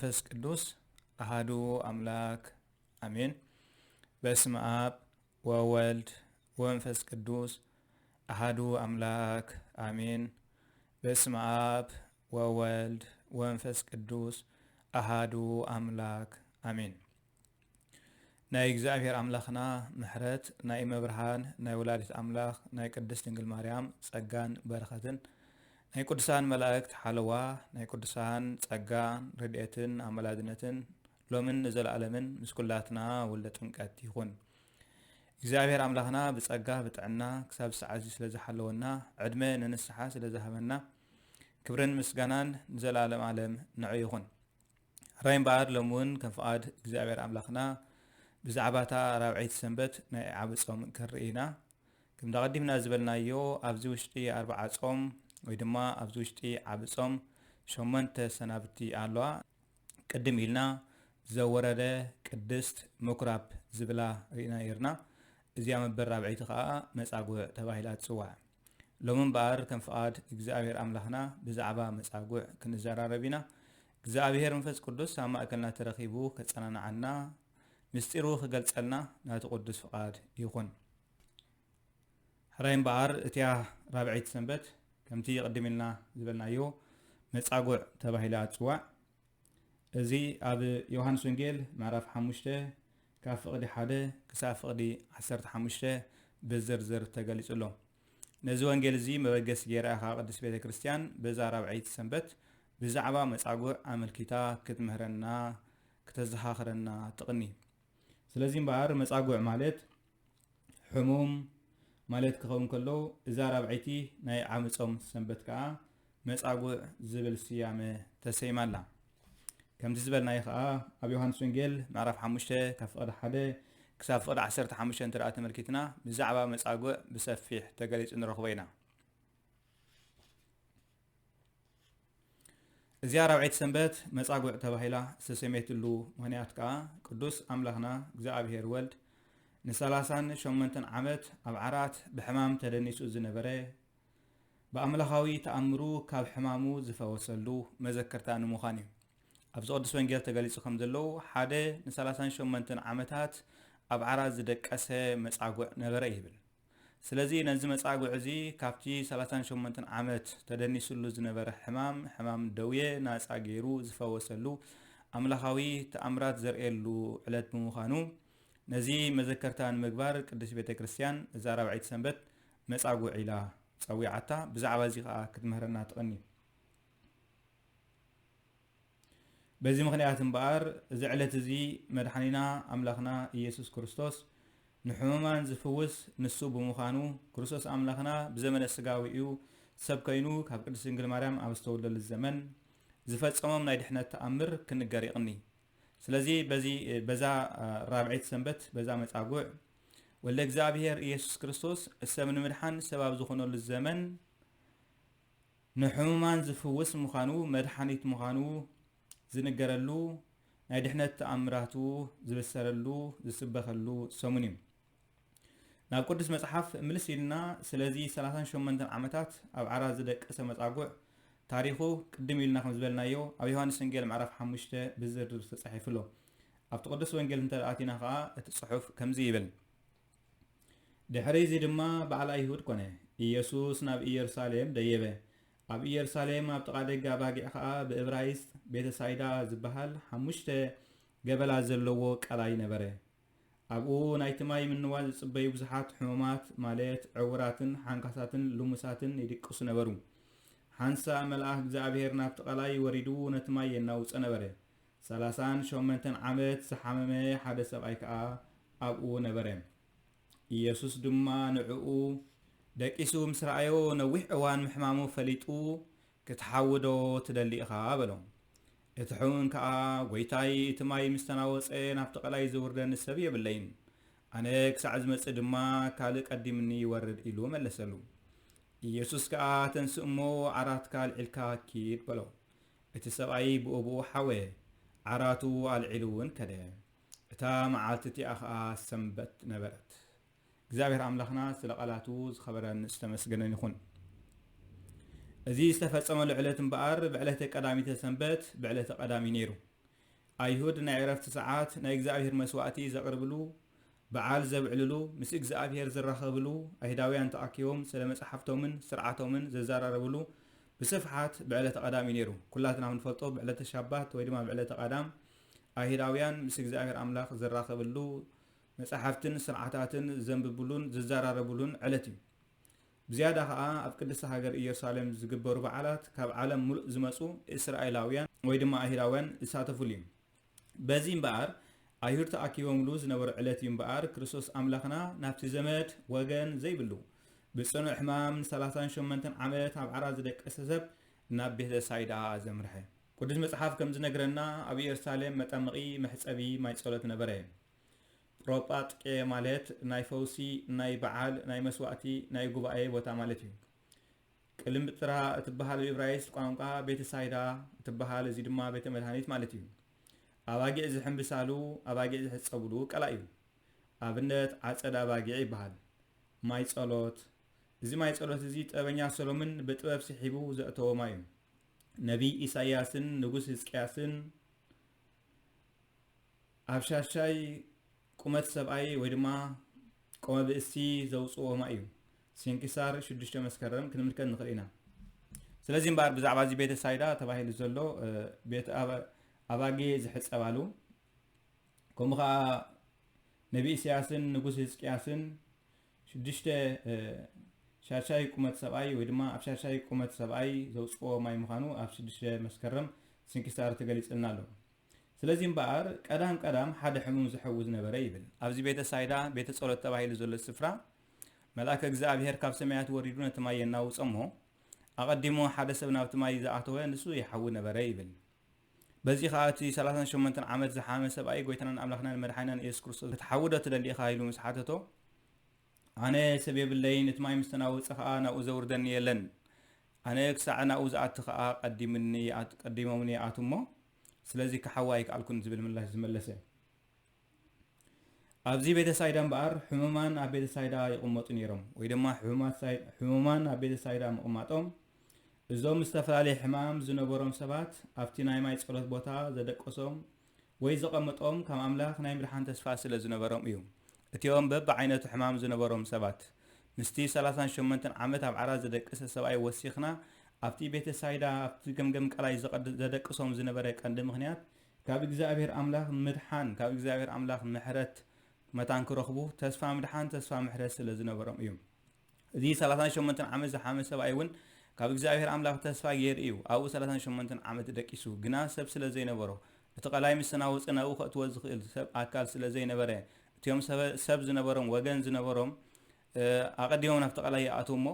መንፈስ ቅዱስ ኣሃዱ ኣምላክ ኣሜን። በስመ ኣብ ወወልድ ወመንፈስ ቅዱስ ኣሃዱ ኣምላክ ኣሜን። በስመ ኣብ ወወልድ ወመንፈስ ቅዱስ ኣሃዱ ኣምላክ ኣሜን። ናይ እግዚኣብሔር ኣምላኽና ምሕረት፣ ናይ እመ ብርሃን፣ ናይ ወላዲት ኣምላኽ፣ ናይ ቅድስት ድንግል ማርያም ጸጋን በረኸትን፣ ናይ ቅዱሳን መላእክት ሓለዋ፣ ናይ ቅዱሳን ጸጋን ረድኤትን ኣመላድነትን ሎምን ንዘለኣለምን ምስ ኩላትና ወልደ ጥምቀት ይኹን። እግዚኣብሔር ኣምላኽና ብጸጋ ብጥዕና ክሳብ ሰዓት እዚ ስለ ዝሓለወና፣ ዕድመ ንንስሓ ስለ ዝሃበና፣ ክብርን ምስጋናን ንዘለኣለም ኣለም ንዑ ይኹን። ሕራይ እምበኣር ሎም እውን ከም ፍቓድ እግዚኣብሔር ኣምላኽና ብዛዕባ እታ ራብዐይቲ ሰንበት ናይ ዓቢ ጾም ክንርኢ ኢና። ከምቲ ኣቐዲምና ዝበልናዮ ኣብዚ ውሽጢ ኣርብዓ ጾም ወይ ድማ ኣብዚ ውሽጢ ዓቢ ጾም ሸሞንተ ሰናብቲ ኣለዋ። ቅድም ኢልና ዘወረደ ቅድስት ምኩራብ ዝብላ ርኢና ነርና። እዚኣ መበል ራብዐይቲ ኸኣ መጻጉዕ ተባሂላ ትጽዋዕ። ሎሚ እምበኣር ከም ፍቓድ እግዚኣብሔር ኣምላኽና ብዛዕባ መጻጉዕ ክንዘራረብ ኢና። እግዚኣብሔር መንፈስ ቅዱስ ኣብ ማእከልና ተረኺቡ ከጸናንዓና፣ ምስጢሩ ክገልጸልና ናቱ ቅዱስ ፍቓድ ይኹን። ሕራይ እምበኣር እቲኣ ራብዐይቲ ሰንበት ከምቲ ቅድም ኢልና ዝበልናዮ መጻጉዕ ተባሂላ ትጽዋዕ። እዚ ኣብ ዮሃንስ ወንጌል ምዕራፍ ሓሙሽተ ካብ ፍቕዲ ሓደ ክሳብ ፍቕዲ ዓሰርተ ሓሙሽተ ብዝርዝር ተገሊጹ ኣሎ። ነዚ ወንጌል እዚ መበገሲ ገይራ ከኣ ቅድስት ቤተ ክርስቲያን በዛ ራብዐይቲ ሰንበት ብዛዕባ መጻጉዕ ኣመልኪታ ክትምህረና፣ ክተዘኻኽረና ትቕኒ። ስለዚ እምበኣር መጻጉዕ ማለት ሕሙም ማለት ክኸውን ከሎ፣ እዛ ራብዐይቲ ናይ ዓቢ ጾም ሰንበት ከኣ መጻጉዕ ዝብል ስያመ ተሰይማ ኣላ። ከምቲ ዝበልናዮ ከኣ ኣብ ዮሃንስ ወንጌል ምዕራፍ ሓሙሽተ ካብ ፍቕዲ ሓደ ክሳብ ፍቕዲ ዓሰርተ ሓሙሽተ እንተ ደኣ ተመልኪትና፣ ብዛዕባ መጻጉዕ ብሰፊሕ ተገሊጹ ንረኽቦ ኢና። እዚኣ ራብዐይቲ ሰንበት መጻጉዕ ተባሂላ ዝተሰምየትሉ ምኽንያት ከኣ፣ ቅዱስ ኣምላኽና እግዚኣብሔር ወልድ ንሰላሳን ሸሞንተን ዓመት ኣብ ዓራት ብሕማም ተደኒሱ ዝነበረ፣ ብኣምላኻዊ ተኣምሩ ካብ ሕማሙ ዝፈወሰሉ መዘከርታ ንምዃን እዩ። ኣብዚ ቅዱስ ወንጌል ተገሊጹ ከም ዘለዉ፣ ሓደ ንሰላሳን ሸሞንተን ዓመታት ኣብ ዓራት ዝደቀሰ መጻጉዕ ነበረ ይብል። ስለዚ ነዚ መጻጉዕ እዚ ካብቲ ሰላሳን ሸሞንተን ዓመት ተደኒስሉ ዝነበረ ሕማም፣ ሕማም ደዌ ናጻ ገይሩ ዝፈወሰሉ ኣምላኻዊ ተኣምራት ዘርእየሉ ዕለት ብምዃኑ፣ ነዚ መዘከርታ ንምግባር ቅድስት ቤተ ክርስቲያን እዛ ራብዐይቲ ሰንበት መጻጉዕ ኢላ ጸዊዓታ። ብዛዕባ እዚ ኸኣ ክትምህረና ትቐኒ። በዚ ምኽንያት እምበኣር፣ እዚ ዕለት እዚ መድሓኒና ኣምላኽና ኢየሱስ ክርስቶስ ንሕሙማን ዝፍውስ ንሱ ብምዃኑ፣ ክርስቶስ ኣምላኽና ብዘመነ ስጋዊኡ ሰብ ኮይኑ ካብ ቅድስት ድንግል ማርያም ኣብ ዝተወልደሉ ዘመን ዝፈጸሞም ናይ ድሕነት ተኣምር ክንገር ይቕኒ። ስለዚ በዚ፣ በዛ ራብዐይቲ ሰንበት፣ በዛ መጻጉዕ፣ ወልደ እግዚኣብሔር ኢየሱስ ክርስቶስ ሰብ ንምድሓን ሰብ ኣብ ዝኾነሉ ዘመን ንሕሙማን ዝፍውስ ምዃኑ፣ መድሓኒት ምዃኑ ዝንገረሉ፣ ናይ ድሕነት ተኣምራቱ ዝበሰረሉ፣ ዝስበኸሉ ሰሙን እዩ። ናብ ቅዱስ መጽሓፍ ምልስ ኢልና፣ ስለዚ ሰላሳን ሸሞንተን ዓመታት ኣብ ዓራት ዝደቀሰ መጻጉዕ ታሪኹ ቅድም ኢልና ከም ዝበልናዮ ኣብ ዮሃንስ ወንጌል ምዕራፍ ሓሙሽተ ብዝርዝር ተጻሒፉ ኣሎ። ኣብቲ ቅዱስ ወንጌል እንተ ኣቲና ኸኣ እቲ ጽሑፍ ከምዚ ይብል። ድሕሪ እዚ ድማ በዓል ኣይሁድ ኮነ። ኢየሱስ ናብ ኢየሩሳሌም ደየበ። ኣብ ኢየሩሳሌም ኣብ ጥቓ ደገ ኣባጊዕ ኸኣ ብእብራይስጥ ቤተሳይዳ ዝበሃል ሓሙሽተ ገበላ ዘለዎ ቀላይ ነበረ። ኣብኡ ናይቲ ማይ ምንዋል ዝጽበዩ ብዙሓት ሕሙማት፣ ማለት ዕውራትን ሓንካሳትን ልሙሳትን ይድቅሱ ነበሩ። ሓንሳእ መልኣኽ እግዚኣብሔር ናብቲ ቀላይ ወሪዱ ነቲ ማይ የናውጾ ነበረ። ሰላሳን ሸሞንተን ዓመት ዝሓመመ ሓደ ሰብኣይ ከኣ ኣብኡ ነበረ። ኢየሱስ ድማ ንዕኡ ደቂሱ ምስ ረኣዮ፣ ነዊሕ እዋን ምሕማሙ ፈሊጡ፣ "ክትሓዊ ዶ ትደሊ ኢኻ?" በሎ። እቲ ሕሙም ከኣ፣ "ጐይታይ፣ እቲ ማይ ምስ ተናወጸ ናብቲ ቀላይ ዘውርደኒ ሰብ የብለይን። ኣነ ክሳዕ ዝመጽእ ድማ ካልእ ቀዲምኒ ይወርድ" ኢሉ መለሰሉ። ኢየሱስ ከኣ፣ "ተንስእ እሞ ዓራትካ ኣልዒልካ ኪድ" በሎ። እቲ ሰብኣይ ብኡብኡ ሓወየ፣ ዓራቱ ኣልዒሉ እውን ከደ። እታ መዓልቲ እቲኣ ኸኣ ሰንበት ነበረት። እግዚኣብሔር ኣምላኽና ስለ ቃላቱ ዝኸበረን ዝተመስገነን ይኹን። እዚ ዝተፈጸመሉ ዕለት እምበኣር ብዕለተ ቀዳሚተ ሰንበት ብዕለተ ቀዳሚ ነይሩ። ኣይሁድ ናይ ዕረፍቲ ሰዓት ናይ እግዚኣብሔር መስዋእቲ ዘቕርብሉ፣ በዓል ዘብዕልሉ፣ ምስ እግዚኣብሔር ዝራኸብሉ፣ ኣይሁዳውያን ተኣኪቦም ስለ መጻሕፍቶምን ስርዓቶምን ዘዘራረብሉ ብስፍሓት ብዕለተ ቀዳም እዩ ነይሩ። ኩላትና ክንፈልጦ ብዕለተ ሻባት ወይ ድማ ብዕለተ ቀዳም ኣይሁዳውያን ምስ እግዚኣብሔር ኣምላኽ ዝራኸብሉ፣ መጻሕፍትን ስርዓታትን ዘንብብሉን ዝዘራረብሉን ዕለት እዩ። ብዝያዳ ኸኣ ኣብ ቅድስቲ ሃገር ኢየሩሳሌም ዝግበሩ በዓላት ካብ ዓለም ሙሉእ ዝመጹ እስራኤላውያን ወይ ድማ ኣይሁዳውያን ዝሳተፉሉ እዩ። በዚ እምበኣር ኣይሁድ ተኣኪቦምሉ ዝነበሩ ዕለት እዩ እምበኣር ክርስቶስ ኣምላኽና ናብቲ ዘመድ ወገን ዘይብሉ ብጽኑዕ ሕማም ንሰላሳን ሸሞንተን ዓመት ኣብ ዓራት ዝደቀሰ ሰብ ናብ ቤተ ሳይዳ ዘምርሐ። ቅዱስ መጽሓፍ ከም ዝነግረና ኣብ ኢየሩሳሌም መጠመቒ መሕጸቢ ማይ ጸሎት ነበረ። ፕሮጳጥቄ ማለት ናይ ፈውሲ፣ ናይ በዓል፣ ናይ መስዋእቲ፣ ናይ ጉባኤ ቦታ ማለት እዩ። ቅልምጥራ እትበሃል ብዕብራይስጥ ቋንቋ ቤተ ሳይዳ እትበሃል፣ እዚ ድማ ቤተ መድሃኒት ማለት እዩ። ኣባጊዕ ዝሕምብሳሉ፣ ኣባጊዕ ዝሕጸብሉ ቀላ እዩ። ኣብነት ዓጸድ ኣባጊዕ ይበሃል። ማይ ጸሎት፣ እዚ ማይ ጸሎት እዚ ጥበበኛ ሰሎምን ብጥበብ ስሒቡ ዘእተዎ ማይ እዩ። ነቢይ ኢሳይያስን ንጉስ ህዝቅያስን ኣብ ሻሻይ ቁመት ሰብኣይ ወይ ድማ ቆመ ብእሲ ዘውፅዎ ማይ እዩ። ሲንኪሳር ሽዱሽተ መስከረም ክንምልከት ንኽእል ኢና። ስለዚ እምበኣር ብዛዕባ እዚ ቤተ ሳይዳ ተባሂሉ ዘሎ ቤት ኣባጊዕ ዝሕፀባሉ፣ ከምኡ ከዓ ነቢ ኢሳያስን ንጉስ ህዝቅያስን ሽዱሽተ ሻሻይ ቁመት ሰብኣይ ወይ ድማ ኣብ ሻሻይ ቁመት ሰብኣይ ዘውፅዎ ማይ ምዃኑ ኣብ ሽዱሽተ መስከረም ስንኪሳር ተገሊፅልና ኣሎ። ስለዚ እምበኣር ቀዳም ቀዳም ሓደ ሕሙም ዝሕዊ ዝነበረ ይብል። ኣብዚ ቤተ ሳይዳ ቤተ ጸሎት ተባሂሉ ዘሎ ስፍራ መልኣከ እግዚኣብሔር ካብ ሰማያት ወሪዱ ነቲ ማይ የናውጾ እሞ ኣቐዲሙ ሓደ ሰብ ናብቲ ማይ ዝኣተወ ንሱ ይሓዊ ነበረ ይብል። በዚ ኸኣ እቲ ሰላሳን ሸሞንተን ዓመት ዝሓመ ሰብኣይ ጎይታናን ኣምላኽናን መድሓኒናን ኢየሱስ ክርስቶስ ክትሓዊ ዶ ትደሊ ኢኻ ኢሉ ምስ ሓተቶ ኣነ ሰብ የብለይን፣ እቲ ማይ ምስ ተናወጸ ኸኣ ናብኡ ዘውርደኒ የለን። ኣነ ክሳዕ ናብኡ ዝኣቲ ኸኣ ቀዲምኒ ይኣት-፣ ቀዲሞምኒ ይኣቱ እሞ፣ ስለዚ ክሓዊ ኣይከኣልኩን ዝብል ምላሽ ዝመለሰ። ኣብዚ ቤተ ሳይዳ እምበኣር ሕሙማን ኣብ ቤተ ሳይዳ ይቕመጡ ነይሮም፣ ወይ ድማ ሕሙማት ሳይ-፣ ሕሙማን ኣብ ቤተ ሳይዳ ምቕማጦም እዞም ዝተፈላለየ ሕማም ዝነበሮም ሰባት ኣብቲ ናይ ማይ ጸሎት ቦታ ዘደቀሶም ወይ ዘቐመጦም ካብ ኣምላኽ ናይ ምድሓን ተስፋ ስለ ዝነበሮም እዩ። እቲኦም በብዓይነቱ ሕማም ዝነበሮም ሰባት ምስቲ ሰላሳን ሸሞንተን ዓመት ኣብ ዓራት ዘደቀሰ ሰብኣይ ወሲኽና ኣብቲ ቤተ ሳይዳ ኣብቲ ገምገም ቀላይ ዘቐድ-፣ ዘደቅሶም ዝነበረ ቀንዲ ምኽንያት ካብ እግዚኣብሔር ኣምላኽ ምድሓን፣ ካብ እግዚኣብሔር ኣምላኽ ምሕረት መታን ክረኽቡ ተስፋ ምድሓን ተስፋ ምሕረት ስለ ዝነበሮም እዩ። እዚ ሰላሳን ሸሞንተን ዓመት ዝሓመ ሰብኣይ እውን ካብ እግዚኣብሔር ኣምላኽ ተስፋ ገይሩ እዩ ኣብኡ ሰላሳን ሸሞንተን ዓመት ደቂሱ። ግና ሰብ ስለ ዘይነበሮ እቲ ቀላይ ምስ ተናወጸ ናብኡ ከእትዎ ዝኽእል ሰብ ኣካል ስለ ዘይነበረ እቲኦም ሰበ-፣ ሰብ ዝነበሮም ወገን ዝነበሮም እ፣ ኣቐዲሞም ናብቲ ቀላይ ይኣትዉ እሞ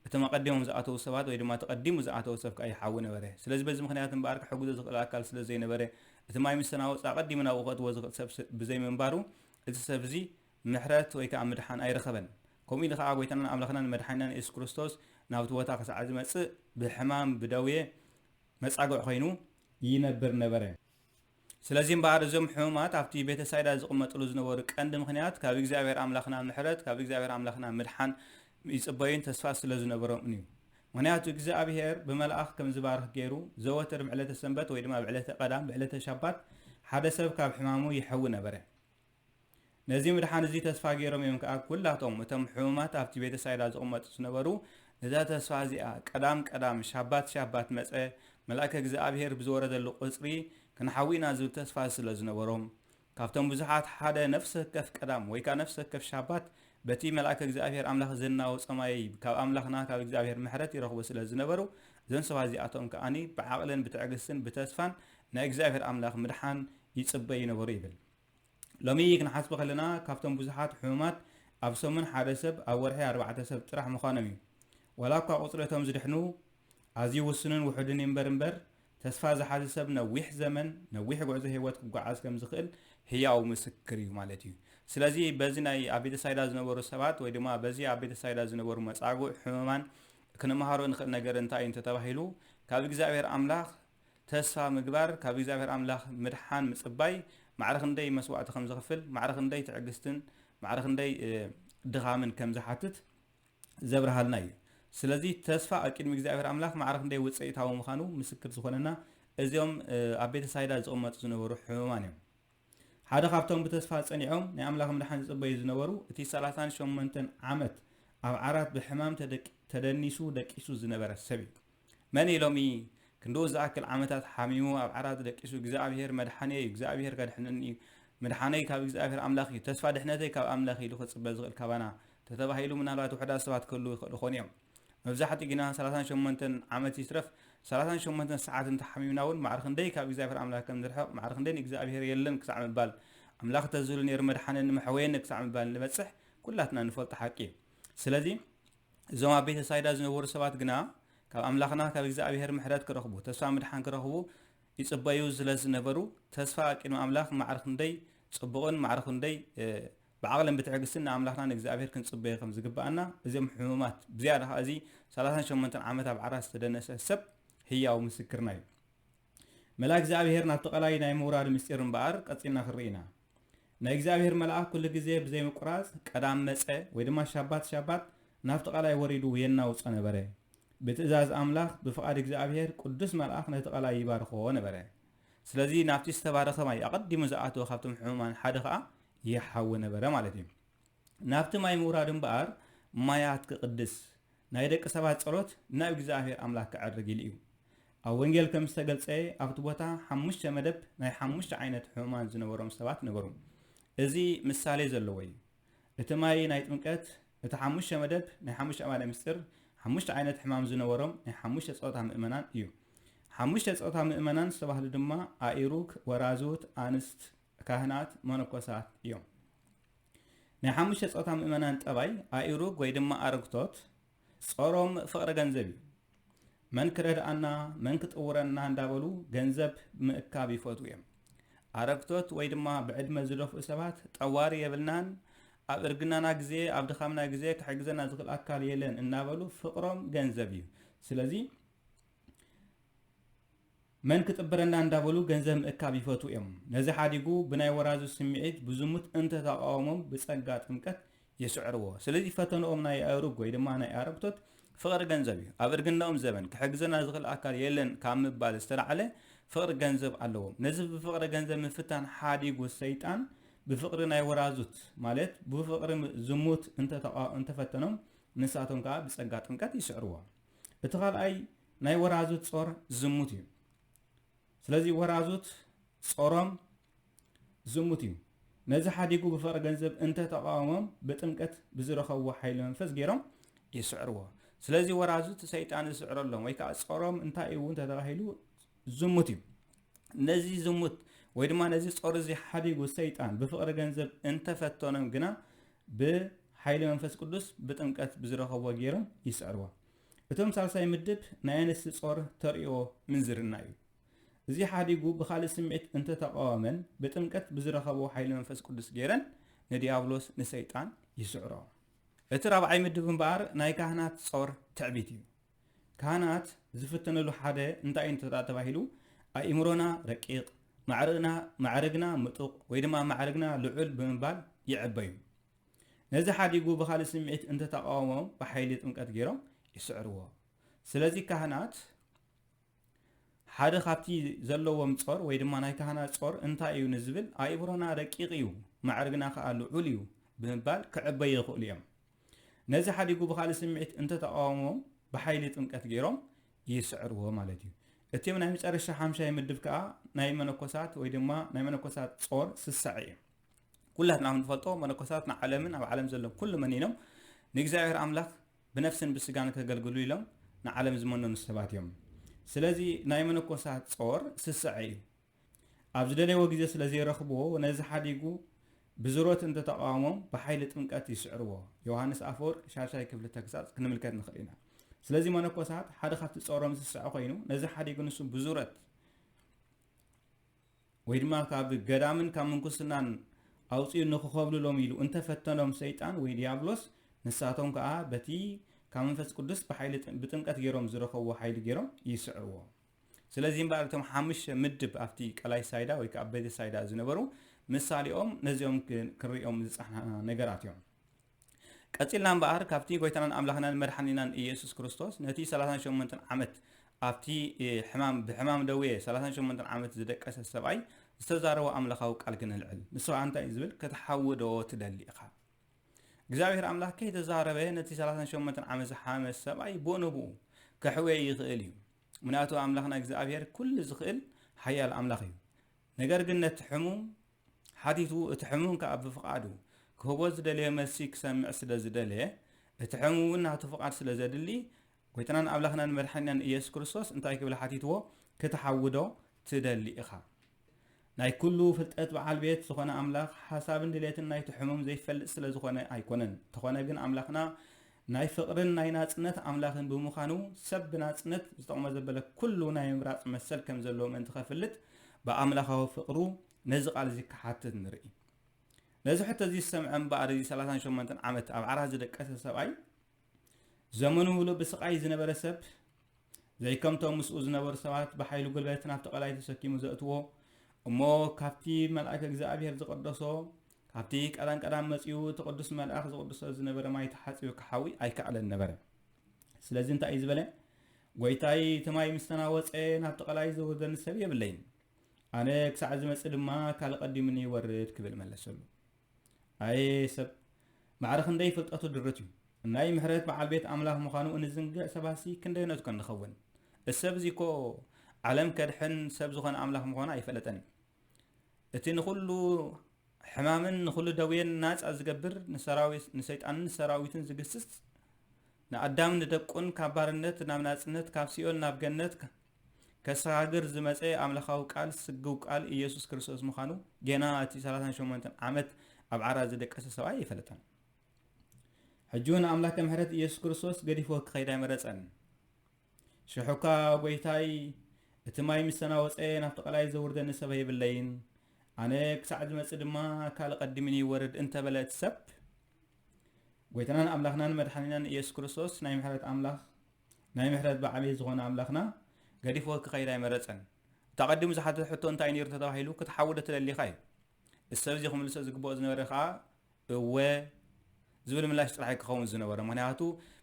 እቶም ኣቐዲሞም ዝኣተዉ ሰባት ወይ ድማ እቲ ቀዲሙ ዝኣተወ ሰብ ከኣ ይሓዊ ነበረ። ስለዚ በዚ ምኽንያት እምበኣር ክሕግዞ ዝኽእል ኣካል ስለ ዘይነበረ እቲ ማይ ምስ ተናወጸ ኣቐዲሙ ናብኡ ከእትዎ ዝኽእል ሰብ ስ-፣ ብዘይምንባሩ እቲ ሰብ እዚ ምሕረት ወይ ከዓ ምድሓን ኣይረኸበን። ከምኡ ኢሉ ከዓ ጎይታናን ኣምላኽናን መድሓኒናን የሱስ ክርስቶስ ናብቲ ቦታ ክሳዕ ዝመጽእ ብሕማም ብደዌ መጻጉዕ ኮይኑ ይነብር ነበረ። ስለዚ እምበኣር እዞም ሕሙማት ኣብቲ ቤተ ሳይዳ ዝቕመጥሉ ዝነበሩ ቀንዲ ምኽንያት ካብ እግዚኣብሔር ኣምላኽና ምሕረት ካብ እግዚኣብሔር ኣምላኽና ምድሓን ይጽበዩን ተስፋ ስለ ዝነበሮምን እዩ። ምኽንያቱ እግዚኣብሔር ብመልኣኽ ከም ዝባርኽ ገይሩ ዘወትር ብዕለተ ሰንበት ወይ ድማ ብዕለተ ቀዳም ብዕለተ ሻባት ሓደ ሰብ ካብ ሕማሙ ይሕዊ ነበረ። ነዚ ምድሓን እዚ ተስፋ ገይሮም እዮም ከኣ ኩላቶም እቶም ሕሙማት ኣብቲ ቤተ ሳይዳ ዝቕመጡ ዝነበሩ ነዛ ተስፋ እዚኣ ቀዳም ቀዳም ሻባት ሻባት መጸ መልኣከ እግዚኣብሔር ብዝወረደሉ ቁጽሪ ክንሓዊ ኢና ዝብል ተስፋ ስለ ዝነበሮም ካብቶም ብዙሓት ሓደ ነፍሲ ወከፍ ቀዳም ወይ ከኣ ነፍሲ ወከፍ ሻባት በቲ መልኣከ እግዚኣብሔር ኣምላኽ ዘናወጾ ማይ ካብ ኣምላኽና ካብ እግዚኣብሔር ምሕረት ይረኽቡ ስለ ዝነበሩ እዞም ሰባት እዚኣቶም ከኣኒ ብዓቕልን ብትዕግስትን ብተስፋን ናይ እግዚኣብሔር ኣምላኽ ምድሓን ይጽበዩ ነበሩ ይብል። ሎሚ ክንሓስቦ ከለና ካብቶም ብዙሓት ሕሙማት ኣብ ሰሙን ሓደ ሰብ ኣብ ወርሒ ኣርባዕተ ሰብ ጥራሕ ምዃኖም እዩ። ዋላ እኳ ቁጽሪ እቶም ዝድሕኑ ኣዝዩ ውሱንን ውሑድን እምበር እምበር ተስፋ ዝሓዘ ሰብ ነዊሕ ዘመን ነዊሕ ጉዕዞ ህይወት ክጓዓዝ ከም ዝኽእል ህያው ምስክር እዩ ማለት እዩ። ስለዚ በዚ ናይ ኣብ ቤተሳይዳ ዝነበሩ ሰባት ወይ ድማ በዚ ኣብ ቤተሳይዳ ዝነበሩ መጻጉዕ ሕሙማን ክንመሃሮ ንኽእል ነገር እንታይ እዩ እንተተባሂሉ ካብ እግዚኣብሔር ኣምላኽ ተስፋ ምግባር ካብ እግዚኣብሔር ኣምላኽ ምድሓን ምጽባይ ማዕረ ክንደይ መስዋዕቲ ከም ዘኽፍል ማዕረ ክንደይ ትዕግስትን ማዕረ ክንደይ ድኻምን ከም ዝሓትት ዘብርሃልና እዩ። ስለዚ ተስፋ ኣብ ቅድሚ እግዚኣብሔር ኣምላኽ ማዕረ ክንደይ ውፅኢታዊ ምዃኑ ምስክር ዝኾነና እዚኦም ኣብ ቤተ ሳይዳ ዝቕመጡ ዝነበሩ ሕሙማን እዮም። ሓደ ካብቶም ብተስፋ ጸኒዖም ናይ ኣምላኽ ምድሓን ዝጽበዩ ዝነበሩ፣ እቲ ሰላሳን ሸሞንተን ዓመት ኣብ ዓራት ብሕማም ተደቂ-፣ ተደኒሱ ደቂሱ ዝነበረ ሰብ እዩ። መን ኢሎሚ ክንድኡ ዝኣክል ዓመታት ሓሚሙ ኣብ ዓራት ደቂሱ እግዚኣብሔር መድሓኒ እዩ፣ እግዚኣብሔር ከድሕነኒ እዩ፣ ምድሓነይ ካብ እግዚኣብሔር ኣምላኽ እዩ፣ ተስፋ ድሕነተይ ካብ ኣምላኽ ኢሉ ክጽበ ዝኽእል ካባና ተተባሂሉ ምናልባት ውሑዳት ሰባት ክህልዉ ይኽእሉ ኾኑ እዮም። መብዛሕትኡ ግና ሰላሳን ሸሞንተን ዓመት ይትረፍ ሰላሳን ሸሞንተን ሰዓት እንተሓሚምና እውን ማዕረ ክንደይ ካብ እግዚኣብሔር ኣምላኽ ከም ንርሕቕ፣ ማዕረ ክንደይ ንእግዚኣብሔር የለን ክሳዕ ምባል፣ ኣምላኽ ተዝህሉ ነይሩ መድሓነኒ መሕወየኒ ክሳዕ ምባል ንበጽሕ ኩላትና ንፈልጦ ሓቂ እዩ። ስለዚ እዞም ኣብ ቤተ ሳይዳ ዝነበሩ ሰባት ግና ካብ ኣምላኽና ካብ እግዚኣብሔር ምሕረት ክረኽቡ፣ ተስፋ ምድሓን ክረኽቡ ይጽበዩ ስለ ዝነበሩ፣ ተስፋ ቅድሚ ኣምላኽ ማዕረ ክንደይ ጽቡቕን ማዕረ ክንደይ ብዓቕልን ብትዕግስትን ንኣምላኽና ንእግዚኣብሔር ክንጽበዮ ከም ዝግብኣና እዚኦም ሕሙማት ብዝያዳ ከኣ እዚ ሰላሳን ሸሞንተን ዓመት ኣብ ዓራት ዝተደነሰ ሰብ ህያው ምስክርና እዩ። መልኣክ እግዚኣብሔር ናብቲ ቀላይ ናይ ምውራድ ምስጢር እምበኣር ቀጺልና ክንርኢ ኢና። ናይ እግዚኣብሔር መልኣክ ኩሉ ግዜ ብዘይምቁራጽ ቀዳም መጸ ወይ ድማ ሻባት ሻባት ናብቲ ቀላይ ወሪዱ የናውጾ ነበረ። ብትእዛዝ ኣምላኽ ብፍቓድ እግዚኣብሔር ቅዱስ መልኣኽ ነቲ ቀላይ ይባርኽዎ ነበረ። ስለዚ ናብቲ ዝተባረኸ ማይ ኣቐዲሙ ዝኣተወ ካብቶም ሕሙማን ሓደ ኸኣ ይሓዊ ነበረ ማለት እዩ። ናብቲ ማይ ምውራድ እምበኣር ማያት ክቕድስ ናይ ደቂ ሰባት ጸሎት ናብ እግዚኣብሔር ኣምላኽ ክዐርግ ኢሉ እዩ። ኣብ ወንጌል ከም ዝተገልጸ ኣብቲ ቦታ ሓሙሽተ መደብ ናይ ሓሙሽተ ዓይነት ሕሙማን ዝነበሮም ሰባት ነበሩ። እዚ ምሳሌ ዘለዎ እዩ። እቲ ማይ ናይ ጥምቀት እቲ ሓሙሽተ መደብ ናይ ሓሙሽተ ኣማልያ ምስጢር ሓሙሽተ ዓይነት ሕማም ዝነበሮም ናይ ሓሙሽተ ጾታ ምእመናን እዩ። ሓሙሽተ ጾታ ምእመናን ዝተባህሉ ድማ ኣኢሩግ፣ ወራዙት፣ ኣንስት፣ ካህናት፣ መነኮሳት እዮም። ናይ ሓሙሽተ ጾታ ምእመናን ጠባይ ኣኢሩግ ወይ ድማ ኣረግቶት ጾሮም ፍቕሪ ገንዘብ እዩ። መን ክረድኣና፣ መን ክጥውረና እንዳበሉ ገንዘብ ምእካብ ይፈትዉ እዮም። ኣረግቶት ወይ ድማ ብዕድመ ዝደፍኡ ሰባት ጠዋሪ የብልናን፣ ኣብ እርግናና ግዜ፣ ኣብ ድኻምና ግዜ ክሕግዘና ዝኽእል ኣካል የለን እናበሉ ፍቕሮም ገንዘብ እዩ። ስለዚ መን ክጥብረና እንዳበሉ ገንዘብ ምእካብ ይፈትዉ እዮም። ነዚ ሓዲጉ ብናይ ወራዙ ስምዒት ብዝሙት እንተተቃወሞም ብጸጋ ጥምቀት ይስዕርዎ። ስለዚ ፈተንኦም ናይ ኣእሩግ ወይ ድማ ናይ ኣረግቶት ፍቕሪ ገንዘብ እዩ። ኣብ እርግናኦም ዘበን ክሕግዘና ዝኽእል ኣካል የለን ካብ ምባል ዝተላዕለ ፍቕሪ ገንዘብ ኣለዎም። ነዚ ብፍቕሪ ገንዘብ ምፍታን ሓዲጉ ሰይጣን ብፍቕሪ ናይ ወራዙት ማለት ብፍቕሪ ዝሙት እንተተቃ-፣ እንተፈተኖም ንሳቶም ከዓ ብጸጋ ጥምቀት ይስዕርዎ። እቲ ካልኣይ ናይ ወራዙት ጾር ዝሙት እዩ። ስለዚ ወራዙት ጾሮም ዝሙት እዩ። ነዚ ሓዲጉ ብፍቕሪ ገንዘብ እንተተቃወሞም ብጥምቀት ብዝረኸብዎ ሓይሊ መንፈስ ገይሮም ይስዕርዎ። ስለዚ ወራዙት ሰይጣን ዝስዕረሎም ወይ ከዓ ጾሮም እንታይ እዩ እንተተባሂሉ ዝሙት እዩ። ነዚ ዝሙት ወይ ድማ ነዚ ጾር እዚ ሓዲጉ ሰይጣን ብፍቕሪ ገንዘብ እንተፈተኖም ግና ብሓይሊ መንፈስ ቅዱስ ብጥምቀት ብዝረኸብዎ ገይሮም ይስዕርዎ። እቶም ሳልሳይ ምድብ ናይ ኣንስቲ ጾር ተርእዮ ምንዝርና እዩ። እዚ ሓዲጉ ብኻልእ ስምዒት እንተተቃወመን ብጥምቀት ብዝረኸቦ ሓይሊ መንፈስ ቅዱስ ገይረን ንዲያብሎስ ንሰይጣን ይስዕሮ። እቲ ራብዓይ ምድብ እምበኣር ናይ ካህናት ጾር ትዕቢት እዩ። ካህናት ዝፍተነሉ ሓደ እንታይ እዩ እንተ ተባሂሉ ኣእምሮና ረቂቕ፣ ማዕርግና፣ ማዕርግና ምጡቕ ወይ ድማ ማዕርግና ልዑል ብምባል ይዕበዩ። ነዚ ሓዲጉ ብኻልእ ስምዒት እንተተቃወሞም ብሓይሊ ጥምቀት ገይሮም ይስዕርዎ። ስለዚ ካህናት ሓደ ካብቲ ዘለዎም ጾር ወይ ድማ ናይ ካህናት ጾር እንታይ እዩ ንዝብል ኣእምሮና ረቂቕ እዩ፣ ማዕርግና ከኣ ልዑል እዩ ብምባል ክዕበዩ ይኽእሉ እዮም። ነዚ ሓዲጉ ብኻልእ ስምዒት እንተተቃወሞም ብሓይሊ ጥምቀት ገይሮም ይስዕርዎ ማለት እዩ። እቲም ናይ መጨረሻ ሓምሻይ ምድብ ከኣ ናይ መነኮሳት ወይ ድማ ናይ መነኮሳት ጾር ስሳዐ እዩ። ኩላትና ከም ንፈልጦ መነኮሳት ንዓለምን ኣብ ዓለም ዘሎ ኩሉ መኒኖም ንእግዚኣብሔር ኣምላኽ ብነፍስን ብስጋን ከገልግሉ ኢሎም ንዓለም ዝመነኑ ሰባት እዮም። ስለዚ ናይ መነኮሳት ጾር ስስዐ እዩ። ኣብ ዝደለይዎ ግዜ ስለ ዘይረኽብዎ ነዚ ሓዲጉ ብዝሮት እንተተቃወሞም ብሓይሊ ጥምቀት ይስዕርዎ። ዮሃንስ ኣፈወርቅ ሻሻይ ክፍሊ ተግሳጽ ክንምልከት ንኽእል ኢና። ስለዚ መነኮሳት ሓደ ካብቲ ጾሮም ዝስዐ ኮይኑ ነዚ ሓዲጉ ንሱ ብዙረት ወይ ድማ ካብ ገዳምን ካብ ምንኩስናን ኣውፅኡ ንክኸብልሎም ኢሉ እንተፈተኖም ሰይጣን ወይ ዲያብሎስ ንሳቶም ከዓ በቲ ካብ መንፈስ ቅዱስ ብሓይሊ ጥም-፣ ብጥምቀት ገይሮም ዝረኸብዎ ሓይሊ ገይሮም ይስዕርዎ። ስለዚ እምበኣር እቶም ሓሙሽተ ምድብ ኣብቲ ቀላይ ሳይዳ ወይ ከዓ ቤተ ሳይዳ ዝነበሩ ምሳሌኦም ነዚኦም ክ-፣ ክንሪኦም ዝፀናሕና ነገራት እዮም። ቀፂልና እምበኣር ካብቲ ጎይታናን ኣምላኽናን መድሓኒናን ኢየሱስ ክርስቶስ ነቲ ሰላሳን ሸሞንተን ዓመት ኣብቲ ሕማም ብሕማም ደዌ ሰላሳን ሸሞንተን ዓመት ዝደቀሰ ሰብኣይ ዝተዛረቦ ኣምላኻዊ ቃል ክነልዕል። ንሱ ከዓ እንታይ እዩ ዝብል? ክትሓዊ ዶ ትደሊ ኢኻ? እግዚኣብሔር ኣምላኽ ከይተዛረበ ነቲ ሰላሳን ሸሞንተን ዓመት ዝሓመ ሰብኣይ ብኡ ንብኡ ከሕውዮ ይኽእል እዩ። ምክንያቱ ኣምላኽና እግዚኣብሔር ኩሉ ዝኽእል ሓያል ኣምላኽ እዩ። ነገር ግን ነቲ ሕሙም ሓቲቱ፣ እቲ ሕሙም ከኣ ብፍቓዱ ክህቦ ዝደለዮ መልሲ ክሰምዕ ስለ ዝደለየ፣ እቲ ሕሙም እውን ናቱ ፍቓድ ስለ ዘድሊ፣ ጎይታናን ኣምላኽናን መድሓኒናን ኢየሱስ ክርስቶስ እንታይ ክብል ሓቲትዎ? ክትሓዊ ዶ ትደሊ ኢኻ? ናይ ኩሉ ፍልጠት በዓል ቤት ዝኾነ ኣምላኽ ሓሳብን ድሌትን ናይቲ ሕሙም ዘይፈልጥ ስለ ዝኾነ ኣይኮነን። እንተኾነ ግን ኣምላኽና ናይ ፍቕርን ናይ ናጽነት ኣምላኽን ብምዃኑ ሰብ ብናጽነት ዝጠቕሞ ዘበለ ኩሉ ናይ ምምራጽ መሰል ከም ዘለዎ ምእንቲ ከፍልጥ ብኣምላኻዊ ፍቕሩ ነዚ ቃል እዚ ክሓትት ንርኢ። ነዚ ሕቶ እዚ ዝሰምዐ እምበኣር እዚ ሰላሳን ሸሞንተን ዓመት ኣብ ዓራት ዝደቀሰ ሰብኣይ ዘመኑ ሙሉእ ብስቓይ ዝነበረ ሰብ ዘይከምቶም ምስኡ ዝነበሩ ሰባት ብሓይሊ ጉልበት ናብቲ ቀላይ ተሰኪሙ ዘእትዎ እሞ ካብቲ መልኣክ እግዚኣብሔር ዝቐደሶ ካብቲ ቀዳም ቀዳም መጺኡ እቲ ቅዱስ መልኣኽ ዝቕድሶ ዝነበረ ማይ ተሓጺቡ ክሓዊ ኣይከኣለን ነበረ። ስለዚ እንታይ እዩ ዝበለ? ጎይታይ እቲ ማይ ምስ ተናወጸ ናብቲ ቀላይ ዘውርደኒ ሰብ የብለይን። ኣነ ክሳዕ ዝመጽእ ድማ ካልእ ቀዲሙኒ ይወርድ ክብል መለሰሉ። ኣየ ሰብ ማዕረ ክንደይ ፍልጠቱ ድርት እዩ። ናይ ምሕረት በዓል ቤት ኣምላኽ ምዃኑ እንዝንግዕ ሰባሲ ክንደይኖት ኮን ንኸውን። እሰብ እዚ እኮ ዓለም ከድሕን ሰብ ዝኾነ ኣምላኽ ምዃኑ ኣይፈለጠን እዩ። እቲ ንኹሉ ሕማምን ንኹሉ ደዌን ናጻ ዝገብር ንሰራዊት ንሰይጣንን ንሰራዊትን ዝግስጽ ንኣዳም ንደቁን ካብ ባርነት ናብ ናጽነት ካብ ሲኦል ናብ ገነት ከሰጋግር ዝመጸ ኣምላኻዊ ቃል ስግው ቃል ኢየሱስ ክርስቶስ ምዃኑ ጌና እቲ ሰላሳን ሸሞንተን ዓመት ኣብ ዓራት ዝደቀሰ ሰብኣይ ኣይፈለጠን። ሕጂ እውን ኣምላከ ምሕረት ኢየሱስ ክርስቶስ ገዲፍዎ ክኸይድ ኣይመረጸን። ሽሑካ ጎይታይ እቲ ማይ ምስ ተናወጸ ናብቲ ቀላይ ዘውርደኒ ሰብ የብለይን፣ ኣነ ክሳዕ ዝመጽእ ድማ ካልእ ቀዲምኒ ይወርድ እንተበለ እቲ ሰብ ጎይታናን ኣምላኽናን መድሓኒናን ኢየሱስ ክርስቶስ ናይ ምሕረት ኣምላኽ ናይ ምሕረት በዓል ዝኾነ ኣምላኽና ገዲፍዎ ክኸይድ ኣይመረጸን። እቲ ኣቐዲሙ ዝሓተተ ሕቶ እንታይ ነይሩ ተተባሂሉ ክትሓዊ ዶ ትደሊ ኢኻ እዩ። እቲ ሰብ እዚ ክምልሶ ዝግብኦ ዝነበረ ከዓ እወ ዝብል ምላሽ ጥራሕ ክኸውን ዝነበረ። ምክንያቱ